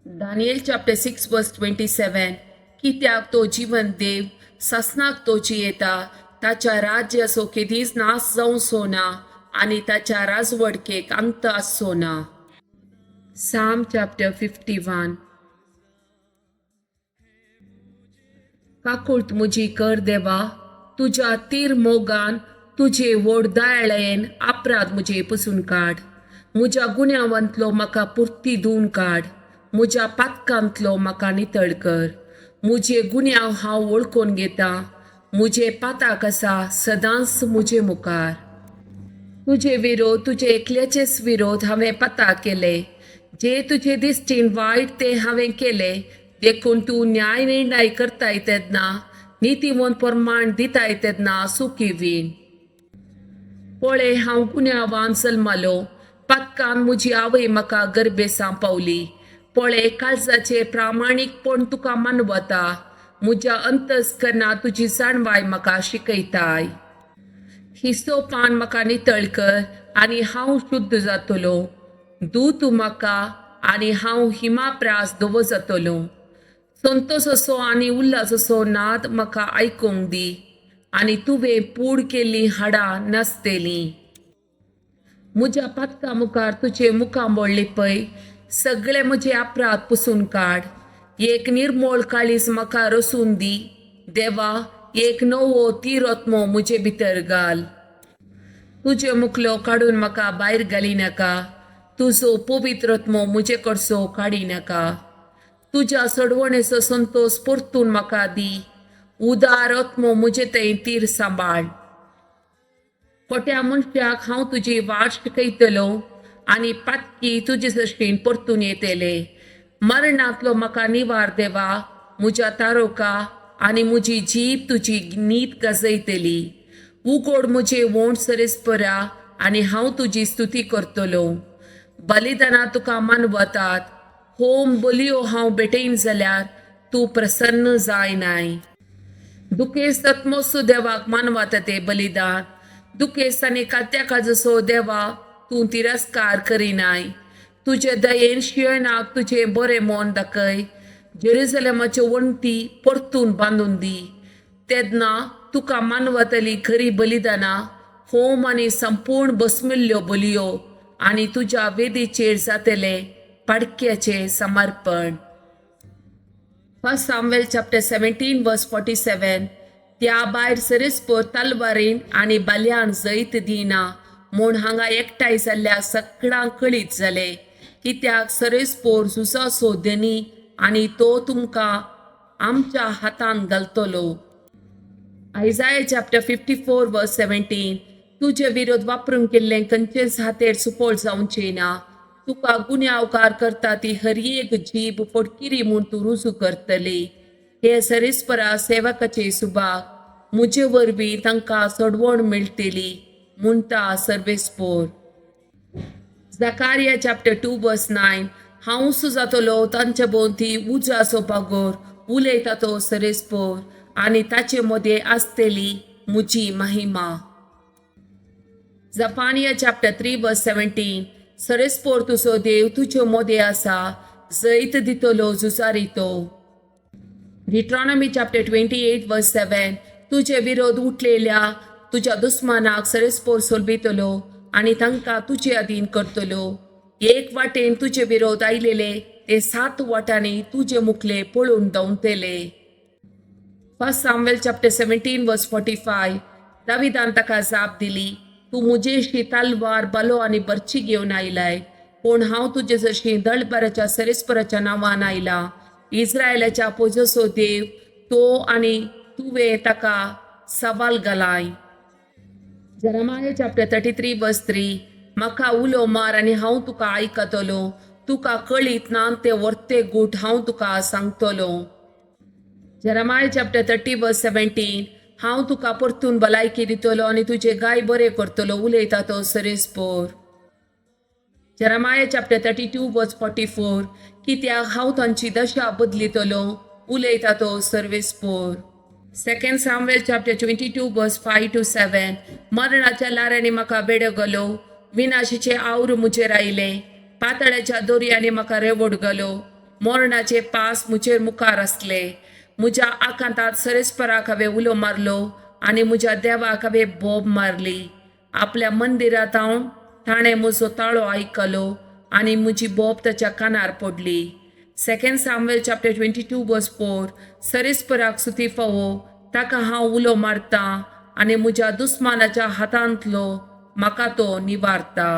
Daniel chapter 6 verse 27. कित्याक तो जिवंत देव सासणाक तो जियेता, ताच्या राज्याचो केदींच नाश जावचो ना आनी ताच्या राजवडकेक अंत आसचो ना. Psalm chapter 51. काकूळट म्हजी कर देवा, तुज्या तीर मोगान तुजे व्हड दयाळेन अपराध म्हजे पुसून काड. म्हज्या गुन्यांवांतलो म्हाका पुर्ती धुवन काड, म्हज्या पातकांतलो म्हाका नितळ कर. म्हजे गुन्यांव हांव वळखून घेतां, म्हजे पाताक आसा सदांच म्हजे मुखार. तुजे विरोध, तुजे एकल्याचेच विरोध हांवें पता केले, जे तुजे दिश्टीन वायट ते हांवें केले. देखून तूं न्याय निर्णय करताय तेन्ना, नितीवंत प्रमाण दिताय तेन्ना सुखी वीण. पळय, हांव गुन्यांवान जल्मालो, पातकान म्हजी आवय म्हाका गर्भेसां पावली. पळय, काळजाचें प्रामाणीकपण तुका मानवता, म्हज्या अंतस्करणांत तुजी जाणवाय म्हाका शिकयताय. हिसोपान म्हाका नितळ कर आनी हांव शुद्ध जातलो, धू तूं म्हाका आनी हांव हिमाप्रास धवो जातलो. संतोस असो आनी उल्हास असो नाद म्हाका आयकूंक दी आनी तुवें पूड केल्लीं हाडां नाचतलीं. म्हज्या पातका मुखार तुजें मुखामळ लिपय, सगळे म्हजे अपराध पुसून काड. एक निर्मळ काळीज म्हाका रसून दी देवा, एक नवो तिरत्मो म्हजे भितर घाल. तुजे मुखलो काडून म्हाका भायर घाली नाका, तुजो पवित्रत्मो म्हजे कडसो काडी नाका. तुज्या सोडवणेचो संतोश परतून म्हाका दी, उदार आत्मो म्हजे थंय तीर सांबाळ. खोट्या मनशाक हांव तुजी वाट शिकयतलो आनी पातकी तुजे सशीन परतून येतले. मरणांतलो म्हाका निवार देवा, म्हज्या तारोका, आनी म्हजी जीब तुजी नीत गाजयतली. उगोड म्हजे वोंठ सरेस्परा आनी हांव तुजी स्तुती करतलो. बलिदानां तुका मानवतात, होम बलयो हांव भेटयन जाल्यार तूं प्रसन्न जायनाय. दुखेस्त आत्मोसो देवाक मानवता ते बलिदान, दुखेस्त आनी कात्या काजसो देवा तूं तिरस्कार करिनाय. तुजे दयेन शियणाक तुजें बरें मन दाखय, जेरुजलेमाच्यो वण्टी परतून बांदून दी. तेन्ना तुका मानवतली खरी बलिदानां, होम आनी संपूर्ण बसमिल्ल्यो बलयो आनी तुज्या वेदीचेर जातलें पाडक्याचें समर्पण. First Samuel chapter 17 verse 47. त्या भायर सरेस्पोर तलवारीन आनी बाल्यान जैत दिना म्हूण हांगा एकठांय जाल्ल्या सगळ्यांक कळीत जालें, कित्याक सरेस्पोर झुजाचो धनी आनी तो तुमकां आमच्या हातान घालतलो. Isaiah chapter 54 verse 17. तुजे विरोध वापरून केल्लें खंयचेंच हातेर सुफळ जावचें ना. तुका गुन्यांवकार करता ती हर एक जीब फटकिरी म्हूण तूं रुजू करतली. हे सरेस्परा सेवकाचे सुभाग, म्हजे वरवीं तांकां सोडवण मेळटली, म्हणटा सर्वेस्पोर. Zechariah chapter 2 verse 9. हांव जातलो तांचे भोंवती उज्याचो बागोर, उलयता तो सरेस्पोर, आनी ताचे मदें आसतली म्हजी महिमा. Zephaniah chapter 3 verse 17. सरेस्पोर तुजो देव तुज्यो मदें आसा, जैत दितलो झुजारी तो. Deuteronomy chapter 28 verse 7. तुजे विरोध उठलेल्या तुज्या दुस्मानाक सरेस्पोर सोलबितलो आनी तांकां तुजे अधीन करतलो. एक वाटेन तुजे विरोध आयलेले ते सात वाटांनी तुजे मुखले पळून धांवतले. First Samuel chapter 17 verse 45. दाविदान ताका जाप दिली, तूं म्हजेशी तलवार, बलो आनी बर्ची घेवन आयलाय, पूण हांव तुजे जशी दळभराच्या सरेस्पराच्या नांवान आयला. इस्रायलाच्या पोजसो देव तो आनी तुवें ताका सवाल घालाय. Jeremiah chapter 33 verse 3. म्हाका उलो मार आनी हांव तुका आयकतलो, तुका कळीत ना ते वर्ते गूट हांव तुका सांगतलो. Jeremiah chapter 30 verse 17. हांव तुका परतून भलायकी दितलो आनी तुजे गाय बरे करतलो, उलयता तो सरेस्पोर. Jeremiah chapter 32 verse 44. कित्याक हांव तांची दशा बदलितलो, उलयता तो सर्वेस्पोर. Second Samuel chapter 22 verse 5 to 7. मरणाच्या लारांनी म्हाका बेडो घालो, विनाशीचे आवर म्हजेर आयले, पातळ्याच्या दोरयांनी म्हाका रेवड घालो. मरणाचे पास म्हजेर मुखार आसले. म्हज्या आकांतांत सरेस्पराक हांवें उलो मारलो आनी म्हज्या देवाक हांवें बोब मारली. आपल्या मंदिरांत हांव ताणें म्हजो ताळो आयकलो आनी म्हजी बोब ताच्या कानार पडली. 2 Samuel chapter 22 verse 4. सरेस्पराक सुती फावो, ताका हांव उलो मारतां आनी म्हज्या दुस्मानाच्या हातांतलो म्हाका तो निवारता.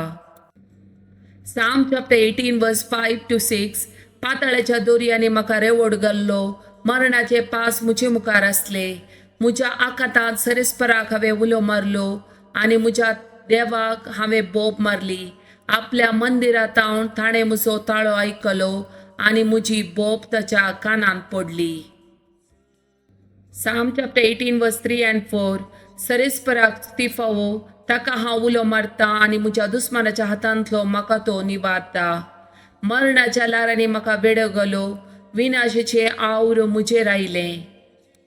Psalm chapter 18 verse 5 to 6. पाताळाच्या दोरयांनी म्हाका रेवड घाल्लो, मरणाचे पास म्हजे मुखार आसले. म्हज्या आकांतांत सरेस्पराक हांवें उलो मारलो आनी म्हज्या देवाक हांवें बोब मारली. आपल्या मंदिरांत हांव ताणें म्हजो ताळो आयकलो आनी म्हजी बोब ताच्या कानांत पडली. Psalm chapter 18 verse 3 and 4. सरेस्पराक स्तुती फावो, ताका हांव उलो मारतां आनी म्हज्या दुस्मानाच्या हातांतलो म्हाका तो निवारता. मरणाच्या ल्हारांनी म्हाका वेडो घालो, विनाशेचें आवर म्हजेर आयलें.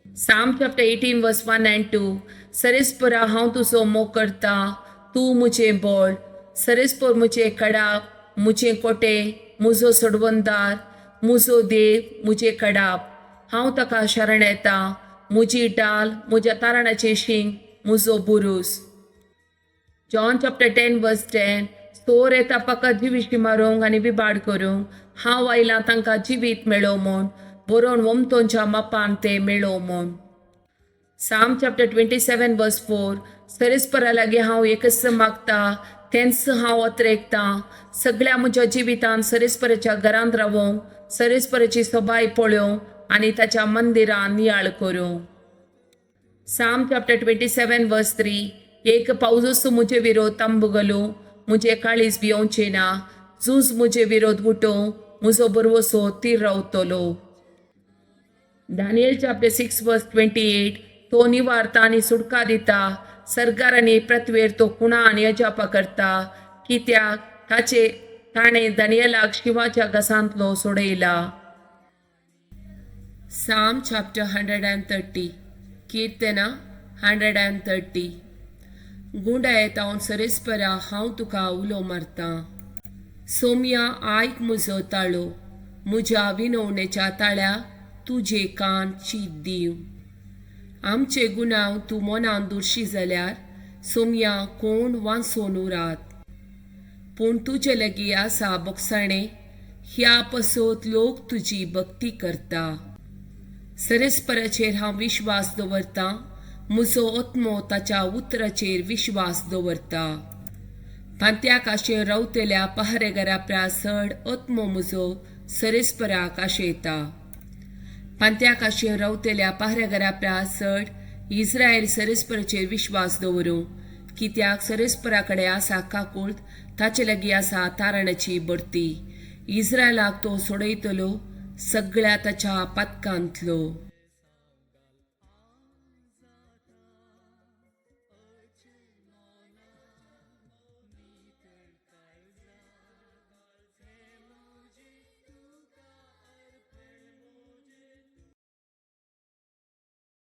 Psalm chapter 18 verse 1 and 2. सरेस्परा, हांव तुजो मोग करतां, तूं म्हजें बळ. सरेस्पर म्हजें कडाप, म्हजें कोटें, म्हजो सोडवणदार, म्हजो देव, म्हजें कडाप. हांव ताका शरण येता, म्हजी डाल, म्हज्या तारणाचें शींग, म्हजो बुरूस. John chapter 10 verse 10. चोर येता फकत जिविशी मारूंक आनी बिबाड करूंक, हांव आयलां तांकां जिवीत मेळो म्हूण, बरोवन वमतोंच्या मापान तें मेळो म्हूण. Psalm chapter 27 verse 4. सरेस्परा लागीं हांव एकच मागता, तेंच हांव अत्रेकतां, सगळ्या म्हज्या जिवितान सरेस्पराच्या घरांत रावोंक, सरेस्पराची सोबाय पळोवंक आनी ताच्या मंदिरान नियाळ करूंक. Psalm chapter 27 verse 3. एक पावसूच म्हजे विरोध तांबगलो, म्हजें काळीज भियोवचें ना. झूज म्हजे विरोध उठोवं, म्हजो बरवसो तीर रावतलो. Daniel chapter 6 verse 28. तो निवारता आनी सुटका दिता, सरकार आनी पृथ्वेर तो कुणा आनी अजापा करता, कित्याक ताचे ताणें दानियलाक शिंवाच्या घासांतलो सोडयला. Psalm chapter 130. किर्तना 130. गुंडायेत हांव सरेस्परा, हांव तुका उलो मारतां. सोमया, आयक म्हजो ताळो, म्हज्या विनवणेच्या ताळ्या तुजे कान चीत दिव. आमचे गुनाव तूं मनान दुर्शी जाल्यार सोमया कोण वांचोन उरात. पूण तुजे लागीं आसा बोगसाणें, ह्या पसत लोक तुजी भक्ती करता. सरेस्पराचेर हांव विश्वास दवरतां, म्हजो आत्मो ताच्या उतराचेर विश्वास दवरता. पांत्याक आशेन रावतल्या पहारेघरा प्रास चड आत्मो म्हजो सरेस्पराक आशेता. पांत्याक आशेन रावतल्या पहारेघरा प्रास चड इस्रायल सरेस्पराचेर विश्वास दवरूं, कित्याक सरेस्परा कडेन आसा काकूळट, ताचे लागीं आसा तारणाची भरती. इस्रायलाक तो सोडयतलो सगळ्या ताच्या पातकांतलो.